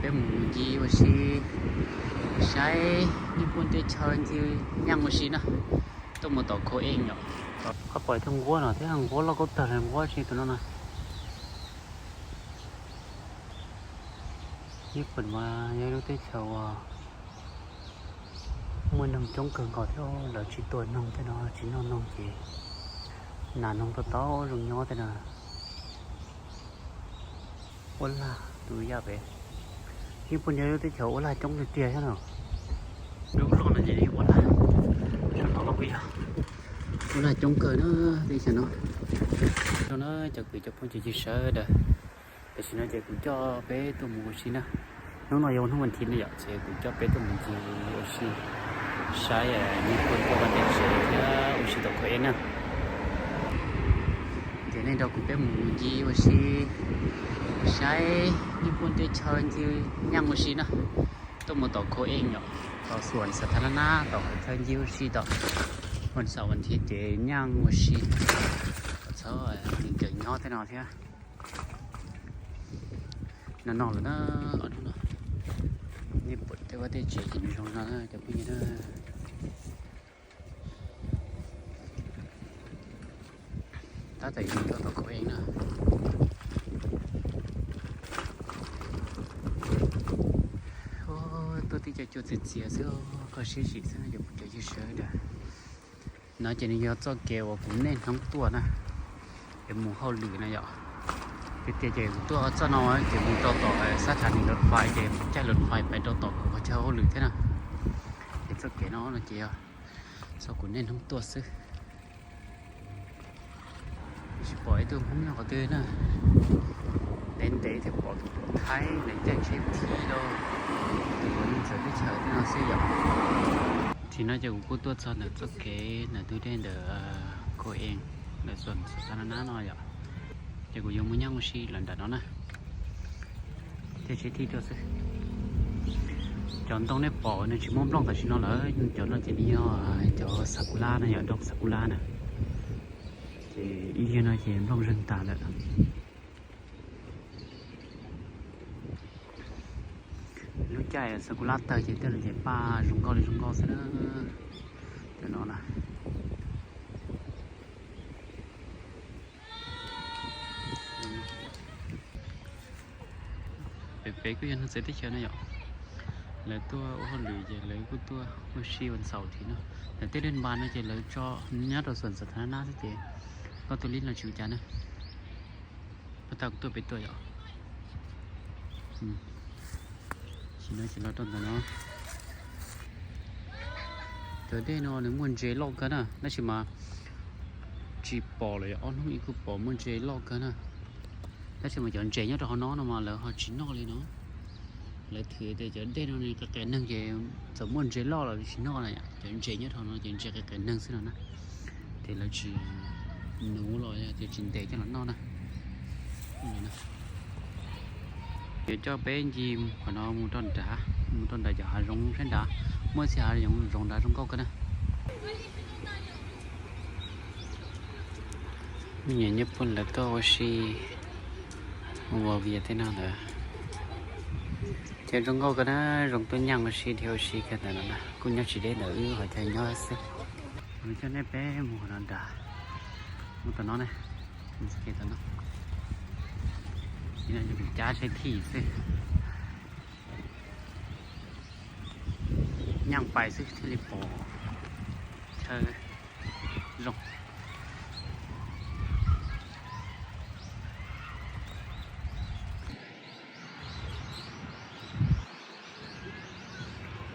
Peb mus ncig ua si, saib Nyij Pooj teb chaws ncig nyaj ua si na. Tuaj mus tom Khov Eej yom. Qhov pom tus nquab no thiab, nquab loj kub tag li, nquab tsis tus no na. Nyij Pooj mas yog ib lub teb chaws uas muaj noog coob kawg nkaus thiab, lawv tsis tua noog tej no, tsis noj noog ces nas noog tau tau zoo nyob tej no. Ua lag tus yaj pem. Nyij Pooj yog lub teb chaws ua lag coob tiag tiag thiab no. Lub loj no ces ua lag, saum no los kuj yog ua lag coob kawg na, teb chaws no. Zoo na cov kwv cov phooj cov ywg sawv daws, tam sim no ces kuv coj peb tuaj mus ua si na. Hnub no yog hnub vas thiv no yom, ces kuv coj peb tuaj mus ncig ua si, saib Nyij Pooj tuaj vaj teb tsev thiab ua si tom Khov Eej na. Ces nej nrog kuv peb mus ncig ua si, saib Nyij Pooj teb chaws ncig nyaj ua si na. Tuaj mus tom Khov Eej yom, tom xu as xav thab nab nab tom chaw ncig ua si tom, ua xaum vas thiv ces nyaj ua si, kom txhob nkees nyob tej no thiab. No no lawm na, ob hnub no Nyij Pooj tej vaj tej tsev ces nws zoo no cov phooj ywg na. Tab tom yuav tuaj tom Khov Eej na. Tuaj tib co cua txias txias xwb, koj siab sim xwb no cov phooj cov ywg sawv daws. No ces nws yog txoj kev uas kuv niaj hnub tuaj na, es mus hauj lwm na yom. Tiag tias ces kuv tuaj txoj no ces mus rau tom sab thaj niam lawv fais ces mus caij lawv fais pais rau tom kuv qhov chaw hauj lwm thiab na. Ces txoj kev no no ces yog txoj kuv niaj hnub tuaj xwb. Tsis pom ib tug Hmoob nyob qhov twg na. Ntev ntev thiaj pom tus Thaib lawv caij tsheb thib los, tus uas yeej txawv teb chaws tej no xwb yom. Tsis no ces kuv kuj tuaj txog ntawm txoj kev ntawm tus dej ntawm Khov Eej, ntawm xu as xav thab nab nab no yom. Ces kuv yuav mus nyaj ua si lawm nram no na. Thiaj tsheb thib tuaj xwb. Cov ntoo nej pom nws tsis muaj nplooj tam sim no lawm, cov no ces nws yog cov xav ku la na, yog nplooj xav ku la na. Ces ib yam no ces nplooj zeeg tas lawm. Lub caij xav ku la tawg ces tej no ces paj zoo nkauj li zoo nkauj xwb na. Cov no na. Pem pem kuj yog neeg txawv teb chaws no yom. Lawv tuaj ua hauj lwm ces lawv kuj tuaj ua si ua xaum thiab no. Lawv tej dej npas no ces lawv tso nyob rau xu as xav thab nab nab xwb ces koj tuaj li los tsis ua cas na. Pab tau kuv tuaj pem tuaj yom. Tsis no ces los rau ntawm no. Cov dej no nws muaj ntses loj kawg na, tab sis mas tsis pom lawm, ob hnub ib kuj pom muaj ntses loj kawg na. Tab sis mas cov ntses nyob rau hauv no no mas lawv ho tsis noj li no. Lawv thwm tias cov dej no nws qias qias neeg ces txawm muaj ntses loj los tsis noj na, cov ntses nyob rau hauv no ces ntses qias qias neeg xwb no na. Ces lawv tsis nuv los yog tias tsis ntes coj los noj na. Yuav coj peb ncig qhov no mus rau nrad, mus rau nrad cov hav zoov sab nrad, muaj ib txhia hav zoov nrad zoo nkauj kawg na. Me nyuam Nyij Pooj lawv tuaj ua si, ua vias tej no ntawd. Ces zoo nkauj kawg na, zoo tuaj nyaj ua si dhia ua si kawg ntawm no na, kuj nyob tsis deb ntawm wb qhov chaw nyob xwb. Kuv coj nej peb mus qhov no nrad, mus tom no ne, mus tom no. Ib no ces kuv cab tsheb thij xwb. Nyaj pais xwb thiaj li pom chaw zoo.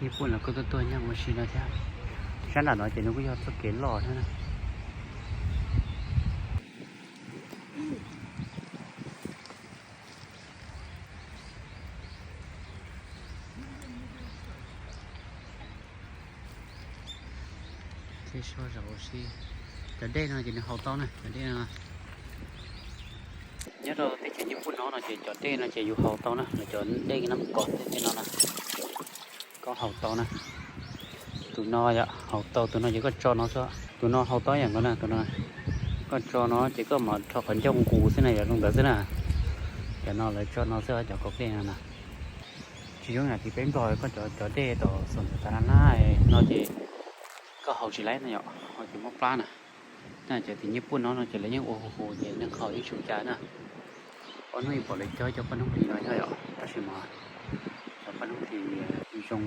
Nyij Pooj los kuj tuaj tuaj nyaj ua si no thiab. Sab nram no ces nws kuj yog txoj kev loj thiab na. Thiab soj zaum ua si. Cov dej no ces nws haus tau na, cov dej no. Nyob rau teb chaws Nyij Pooj no no ces cov dej no ces yus haus tau na, cov dej nab kos tej no na. Koj haus tau na. Tus no yom, haus tau tus no ces koj tso no xwb. Tus no haus tau ib yam nkaus na, tus no. Koj tso no ces koj mam rho qhov ncauj nqus xwb na, yog zoo ntawd xwb na. Cov no lawv tso no xwb, cov kos dej no na. Tsis zoo yam li peb Nplog koj cov cov dej tom xom ntawm tas na na no ces koj haus tsis laib no yom, ho ces muab plab na. Cov tim Nyij Pooj no no ces lawv yeej ua huv huv ces neeg haus yeej tsis ua cas na. Ob hnub ib pom lawv cog cov paj hnub hlis no nyob yom, tab sis mas cov paj hnub hlis zoo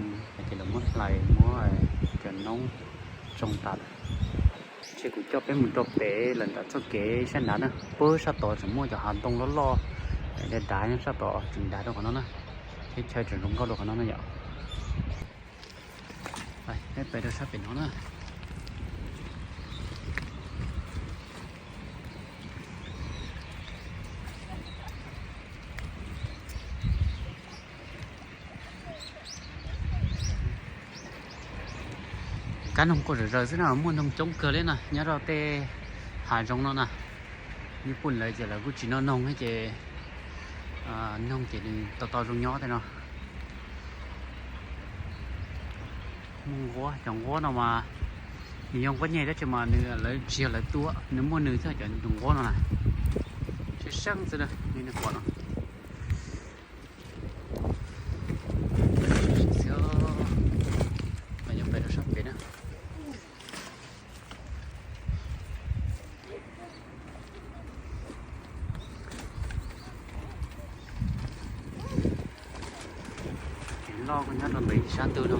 ces lawv muab hlais muab cov noob tsoo tas lawm. Ces kuv coj peb mus rau pem lawm nram txoj kev sab nrad na, puag sab tod tseem muaj cov hav ntoo loj loj dav dav nyob sab tod tseem dav rau qhov no na, thiab chaw tseem zoo nkauj rau qhov no na yom. Peb pais rau sab pem no na. Kab noog quaj zom zaws xwb na, muaj noog coob kawg li na nyob rau tej hav zoov no na. Nyij Pooj lawv ces lawv kuj tsis noj noog ces noog ces nws tau tau zoo nyob tej no. Muaj nquab, cov nquab no mas nws yog nquab nyeg tab sis mas nws lawv tsis yog lawv tua, nws muaj nws thiab cov nquab no na. Seeb seeb xwb li nej pom no. Xwb, yuav pais rau sab pem na. Kev loj kuj nyob rau ntawm ib sab ntug no,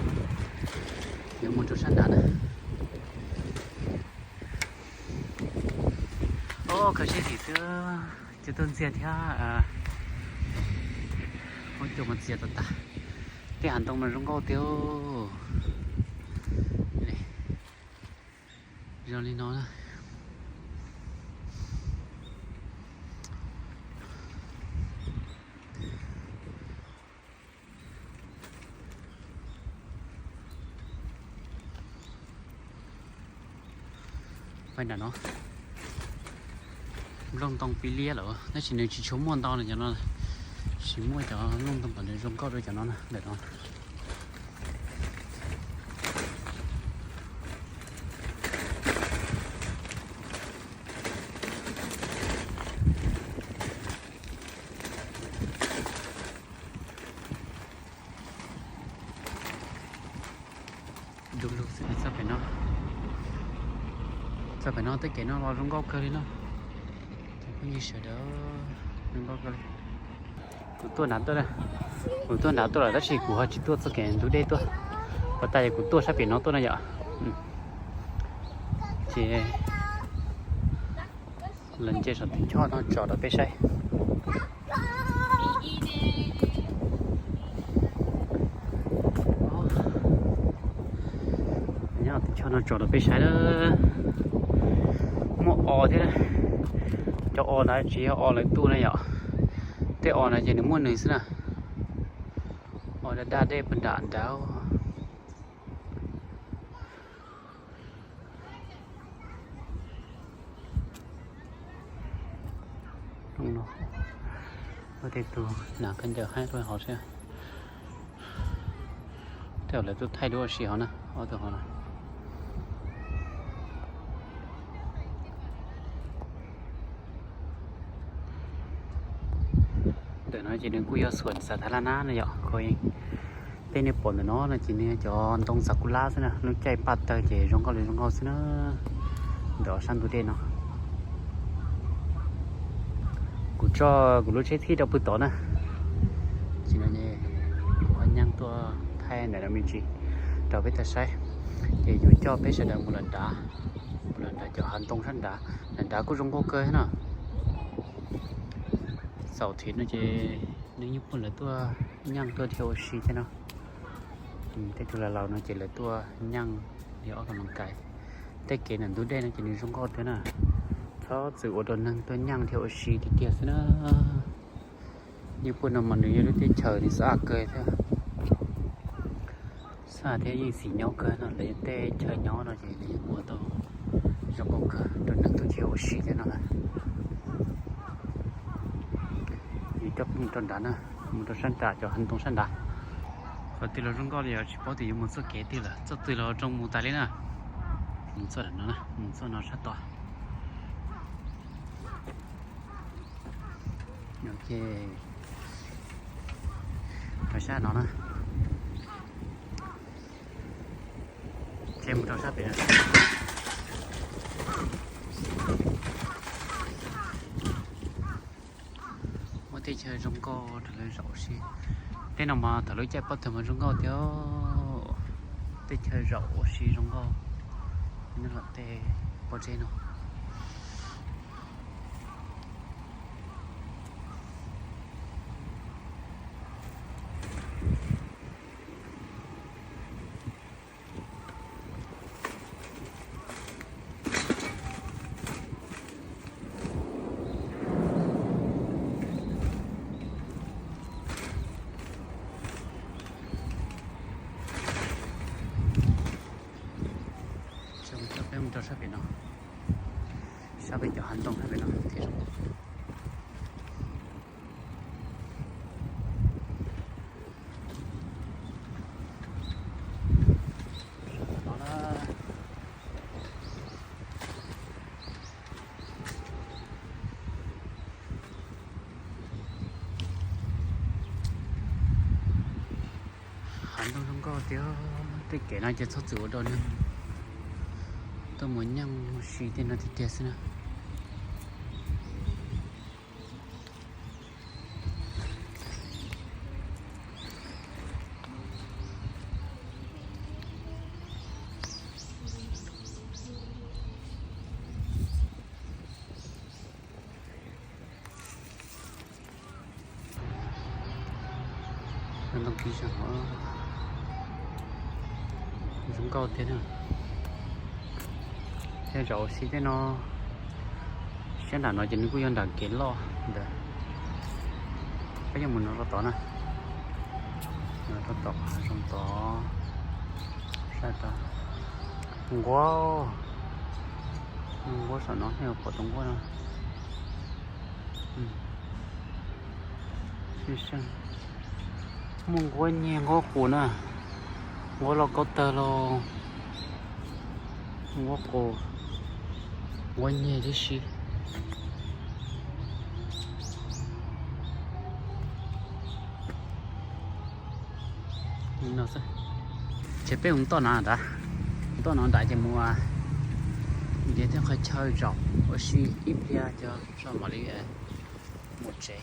yuav mus rau sab nrad na. Os, khaws siab tim xwb, cua tuaj ntxiag thiab. Ub, cua mas txias tas tas. Tej hav ntoo mas zoo nkauj tiag. Zoo li no na. Pais nram no, nplooj ntoo pib liab lawm tab sis nws tsis tshua muaj ntau li cov no, tsis muaj cov nplooj ntoo kom nws zoo nkauj rau cov no na, ntawm no. Du lug xwb txoj pem no, txoj pem no tej kev no los zoo nkauj kawg li no. Cov phooj ywg sawv daws, zoo nkauj kawg li. Kuv tuaj nrad tuaj, kuv tuaj nrad tuaj lawm tab sis kuv ho tsis tuaj txoj kev ntug dej tuaj, puas tas es kuv tuaj sab pem no tuaj na yom. Ces los nce saum tus choj no tso rau peb saib. Nyob tus choj no tso rau peb saib na. Muaj os thiab. Cov os ntawd tsis yog os lawv tu na yom. Tej os ntawd ces nws muaj nws xwb na. Os daj daj dej puag nram nrad. Tej tug hnav khaub ncaws haib rau hauv thiab. Tej zaum lawv tuaj thaij duab ua si hauv na, ob tug hauv no. Ntawm no ces nws kuj yog xuam xav thab laj nab no yom, kho. Peb nej pom ntawm no no ces nws yog cov ntoo xav ku lab xwb na, lub caij npaj tawg ces zoo nkauj li zoo nkauj xwb na. Ntawm ob sab ntug dej no. Kuv tso kuv lub tsheb thij rau pw tod na. Ces no kuv ho nyaaj tuaj thaij ntawm no me ntsis rau peb tau saib. Ces yuav coj peb sawv daws mus lawm nrad, mus lawm nrad cov hav ntoo sab nrad, nrad kuj zoo nkauj kawg na. Xaum thiv no ces neeg Nyij Pooj lawv tuaj nyaaj tuaj dhia ua si thiab no. Tej tug laus laus no ces lawv tuaj nyaaj dhia ob kas mas kais. Tej kev ntawm ntug dej no ces nws zoo nkauj thiab na. Txhob txwm ua rau neeg tuaj nyaaj dhia ua si tiag tiag xwb na. Nyij Pooj no mas nws yog lub teb chaws nws xab kawg thiab. Xab thiab yeej xis nyob kawg no, lawv tej chaw nyob no ces nws yeej ua tau zoo nkauj kawg rau neeg tuaj dhia ua si thiab no na. Yuav coj peb mus rau nrad na, mus rau sab nrad cov hav ntoo sab nrad. Qhov twg los zoo nkauj li os, tsis paub tias yuav mus txoj kev twg lawm, txoj twg los zoo mus tas li na. Mus txoj no, mus txoj no sab tod. Ok, rau sab no na. Mus rau sab pem na. Muaj teb chaws zoo nkauj rau lawv zaum si. Tej no mas thaum lub caij pob tawg mas zoo nkauj thiab. Teb chaws zaum ua si zoo nkauj. Nyob los tej pob zeb no. Peb mus rau sab pem no, sab pem cov hav ntoo sab pem no thiab. Hav ntoo zoo nkauj tiag, tej kev no ces txhob txwm ua dua neeg tuaj mus nyob mus si tej no tiag tiag xwb na. Ntoo kis zoo nkauj thiab na. Thiab zaum ua si tej no, sab nram no ces nws kuj yog nram kev loj ntawd. Peb yuav mus no rau tod na, no rau tod zoo tod, saib tod. Nquab, nquab saum no, nej pom tus nquab no. Muaj nquab nyiag nquab qus na, nquab lauj kaub tawg lauj, nquab qus, nquab nyiag tib si. Ces peb mus toj na nrad, mus toj no nrad ces mus ntiav tej qhov chaw zaum ua si ib pliag ces mam li mus tsev.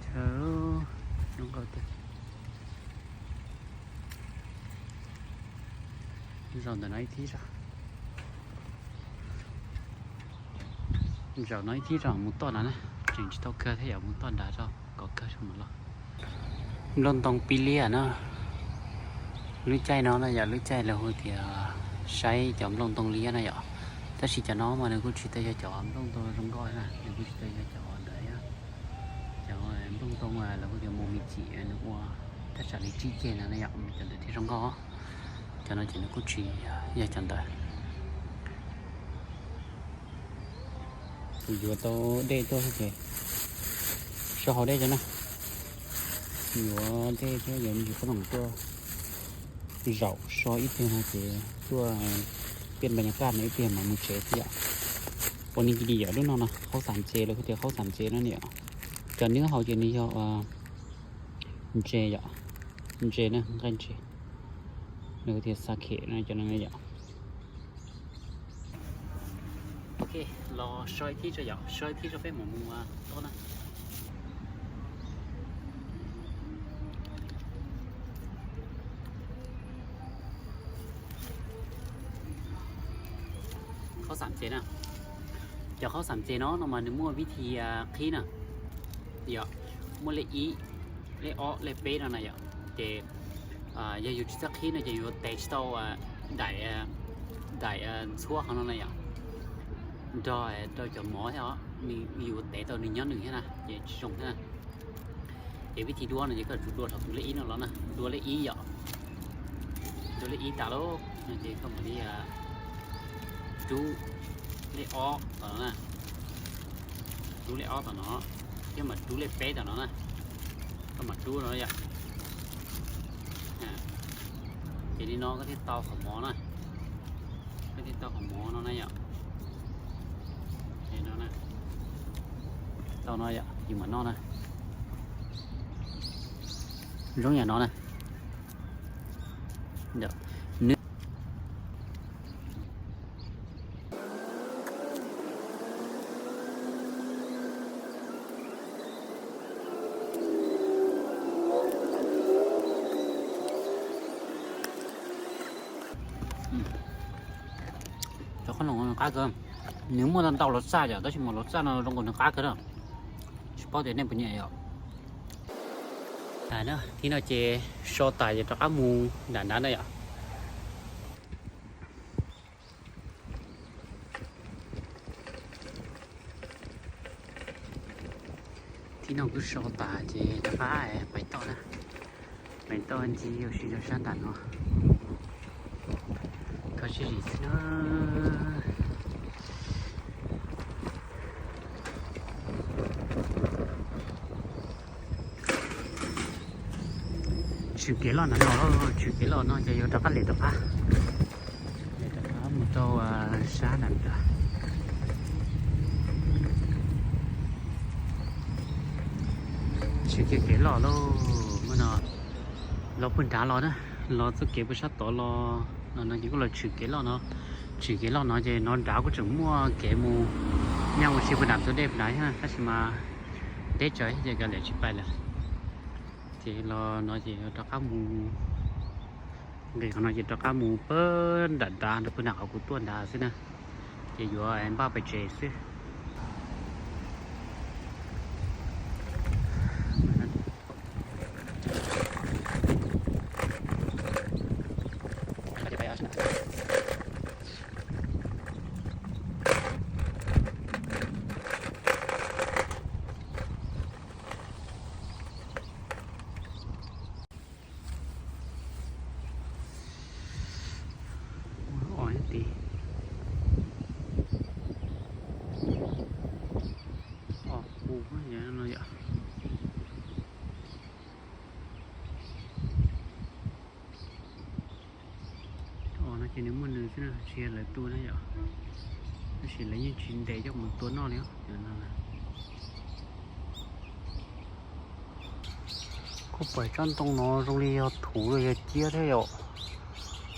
Chaw zoo nkauj tiag. Zaum ntawm no ib thib zog, zaum no ib thib zog mus toj nrad na, tseem tsis tau kawg thiab yom, mus toj nrad tso kom kawg tso mam los. Nplooj ntoo pib liab na. Lub caij no na yom, lub caij lawv hu tias saib cov nplooj ntoo liab na yom. Tab sis cov no mas nws kuj tsis tau yog cov nplooj ntoo zoo nkauj na, nws kuj tsis tau yog cov ntawd. Cov nplooj ntoo lawv hu tias mus me chim nws ua thaj tsam li tsib ceg ntawd na yom, cov ntawd thiaj zoo nkauj. Cov no ces nws kuj tsis yog cov ntawd. Kuv yuav tau dej tuaj ces so hauv dej cov na. Yuav dej thiab yuav me ntsis khaub noom tuaj zaum so ib pliag no ces tuaj piaj npa nyas kaj no ib pliag mas mus tsev thiab yom. Ua ni cis di yom, lub no no qhaub xam ces lawv hu tias qhaub xam ces no yom. Cov nws hauv ces nws yog ntses yom, ntses na, nqaij ntses, lawv hu tias xa khem no cov no yom. Ok, los so ib thib tso yom, so ib thib tso peb mam mus tob na. Qhaub xam ces na, cov qhaub xam ces no no mas nws muaj vib thi qhib na yom, muaj lej ib, lej ob, lej peb no na yom. Ces yog yus tsis txawj qhib no ces yus tev tsis tau daim, daim ntxhuab qhov no na yom, nrog rau cov mov thiab os, yus tev tau nws nyob nws thiab na ces tsis zoo thiab na. Ces vib thi dua no ces koj tsum dua thaum tus lej ib no los na, dua lej ib yom, dua lej ib tas lawm no ces koj mam li rub lej ob tom no na, rub lej ob tom no, thiab mam rub lej peb tom no na, koj mam rub no yom. Ces li no koj thiaj tau qhov mov na, koj thiaj tau qhov mov no na yom. Ces no na, Tau no yom, yus mam noj na. Zoo yam no na. Nws Cov qhob noom qab kawg. Nws muaj ntau los txaj yom, tab sis mas los txaj no zoo nkaus nws qab kawg na. Tsis paub tias nej puas nyiam yom. Thib no ces so tas ces rov qab mus nram nrad na yom. Thib no kuj so tas ces rov qab pais toj na. Pais toj ncig ua si rau sab nram no. Kho siab zim xwb na. Tshwm kev loj no, tshwm kev loj no ces yuav rov qab lem rov qab, lem rov qab mus rau sab nram nrad. Tshwm kiag kev loj lauj, muaj no los puag nrad los na, los txoj kev puag sab tod los no ces kuj los tshwm kev loj no. Tshwm kev loj no ces no nrad kuj tseem muaj kev mus nyob ua si puag nram tus dej puag nrad thiab, tab sis mas deb tsawv ces kav liam tsis pais lawm. Ces los no ces rov qab mus, nqis qhov no ces rov qab mus puag nram nrad, puag nram qhov kuv tuaj nrad xwb na. Ces yuav npaj pais tsev xwb. Os, os, no yom. Os no ces nws muaj nws xwb na, tsis yog lawv tua na yom. Tab sis lawv yeej tsis ntes coj mus tua noj li os. Kuj pom tsob ntoo no zoo li yog thuv los yog ciab thiab yom.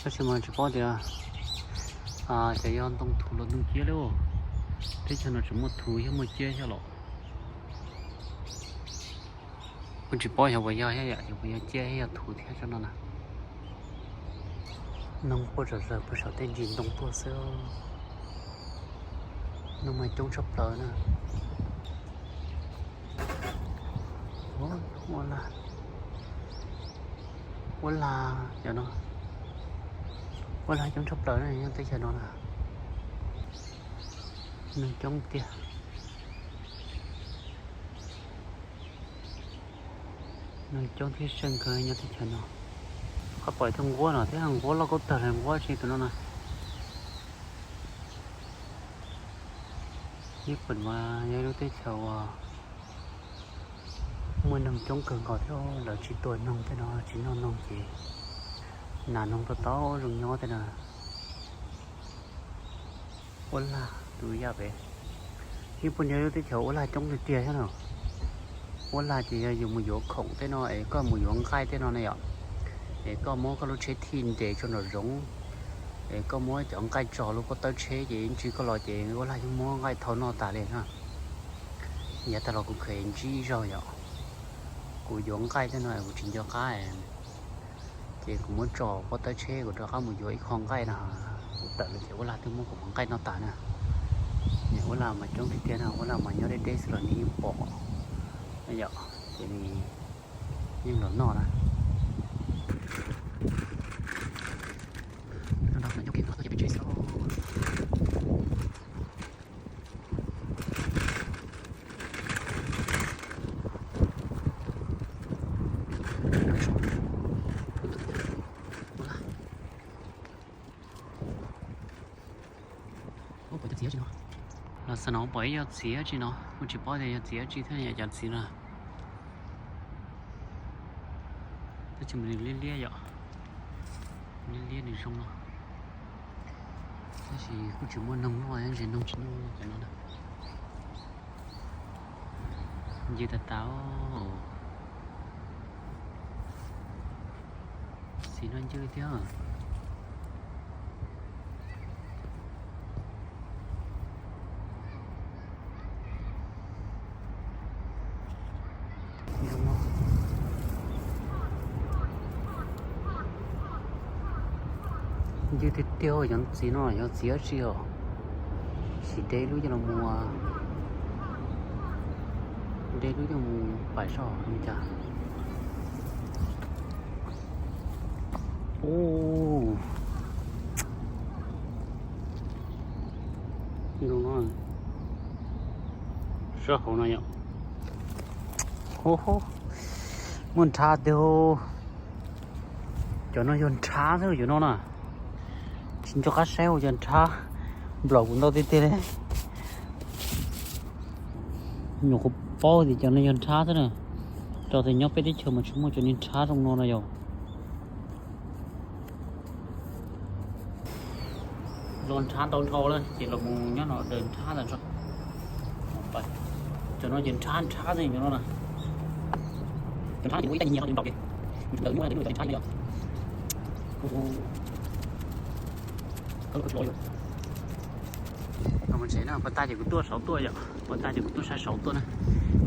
Tab sis mas tsis paub tias xyov yog ntoo thuv los ntoo ciab li. Teb chaws no tseem muaj thuv thiab muaj ciab thiab los. Kuj tsis paub xyov puas yog thiab yom, xyov puas yog ciab thiab yog thuv thiab tsob no na. Noog quaj zom zaws puag saum tej ntsis ntoo tuaj xwb. Noog mas coob tshaj plaws na. Ua lag, ua lag cov no, ua lag coob tshaj plaws na nyob teb chaws no na. Noog coob tiag. Noog coob thiab seej kawg nyob teb chaws no. Qhov pom tus nquab no thiab nquab loj kub tag li, nquab tsi tus no na. Nyij Pooj mas yog lub teb chaws uas muaj noog coob kawg nkaus thiab lawv tsis tua noog tej no, tsis noj noog ces nas noog tau tau zoo nyob tej no. Ua lag tus yaj pem, Nyij Pooj yog lub teb chaws ua lag coob tiag tiag thiab no. Ua lag ces yog yus mus yuav khoom tej no es koj mus yuav nqaij tej no na yom, es koj muab koj lub tsheb thij nres tso nraum zoov, es koj muab cov nqaij tso lub pob tawb tsheb ces ib ntsis koj los ces ua lag yeej muab nqaij thau noj tas li na. Yav tag los kuv kheev ntsib ib zaug yom, kuv yuav nqaij tej no kuv tsis nco qab, ces kuv muab tso pob tawb tsheb kuv rov qab mus yuav ib qho nqaij no, kuv tawm los ces ua lag twb muab kuv cov nqaij noj tas na. Ua lag mas coob tiag tiag na, ua lag mas nyob deb deb xwb los nws yeej pom yom, ces nws yeej los noj na. Los xav no pom ib yog txiv dab tsi no, kuj tsis paub tias yog txiv dab tsi thiab yom, cov txiv no. Tab sis mas nws liab liab yom, liab liab nws zoo no. Tab sis kuj tsis muaj noog noj, ntshe noog tsis noj cov no na. Ncw tas tas. Txiv no ncw thiab. Ncw tiag tiag, cov txiv no yog txiv dab tsi os? Sim de lub coj los mus, de lub coj mus pais soj no cas. Ub, no, sab hauv no yom. Muaj nrhab tiag. Cov no yog nrhab xwb cov no na. Tsis nco qab saib ua cov nrhab nplaum kuv ntau tiag tiag li. Nyuam qhuav paub tias cov no yog nrhab xwb na. Rau tias nyob peb teb chaws mas tsis muaj cov niag nrhab zoo no na yom. Los nrhab ntau dhau na ces los mus nyob no daws nrhab ntag tso. Cov no ces nrhab nrhab xwb cov no na. Cov nrhab no ces muaj ib tag nyias no nrau ces mus ntawd muaj ntawd nrhab yom. Mus tsev na, puas tag ces kuv tuaj saud tuaj yom, puas tag ces kuv tuaj saib saud tuaj na.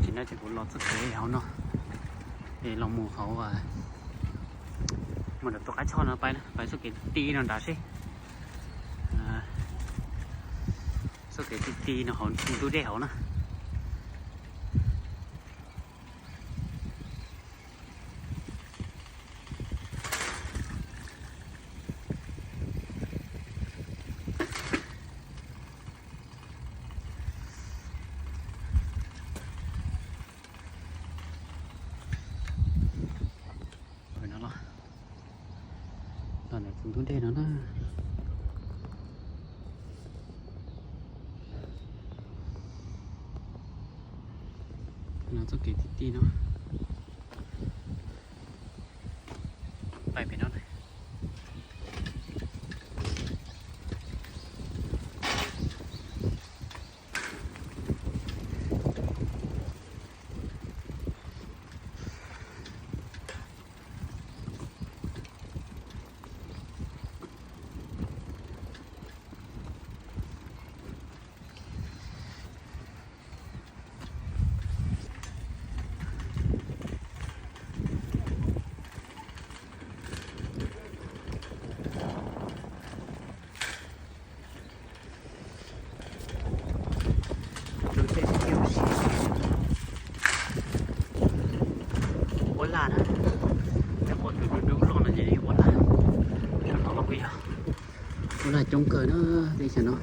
Tsis no ces kuv los txoj kev hauv no, es los mus hauv, mus nram tus qab choj no pais, pais txoj kev ti ti no nrad seb. Txoj kev ti ti no hauv ntug dej hauv na. Los ntawm tus ntug dej no na. No txoj kev ti ti no. Pais pem no na. Ua laj na, ua laj, ua laj coob kawg na teb chaws no.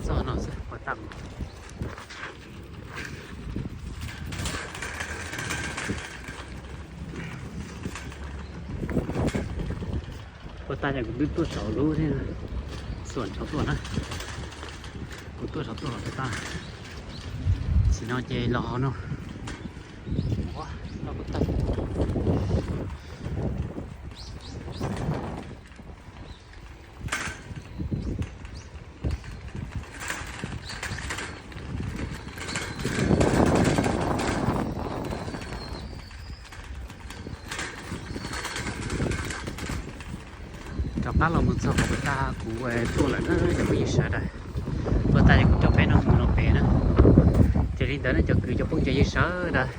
Txoj no xwb puas tag. Puas tag ces kuv twb tuaj saum lub thiab, xuam tsaus tuaj na. Kuv tuaj saum tuaj los puas tag. Tsis no ces los hauv no. Ua, no puas tag. Rov qab los mus txog qhov puas tag kuv tuaj lawm na cov phooj ywg sawv daws. Puas tag ces kuv coj peb no mus no pem na. Ces li ntawd ne cov kwv cov phooj cov ywg sawv daws,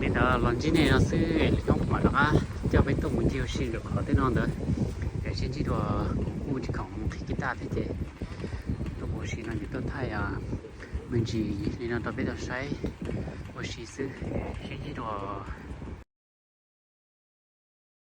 li ntawd los ntsib nej no xwb, lwm hnub mam rov qab coj peb tuaj mus ncig ua si ntawm qhov tej no ntawd. Es sib ntsib dua, kuv kuj tsis khoom mus qhib kiv taj thiab ces tuaj mus ua si no ces tuaj thaij me ntsis li no rau peb tau saib ua si xwb. Sib ntsib dua.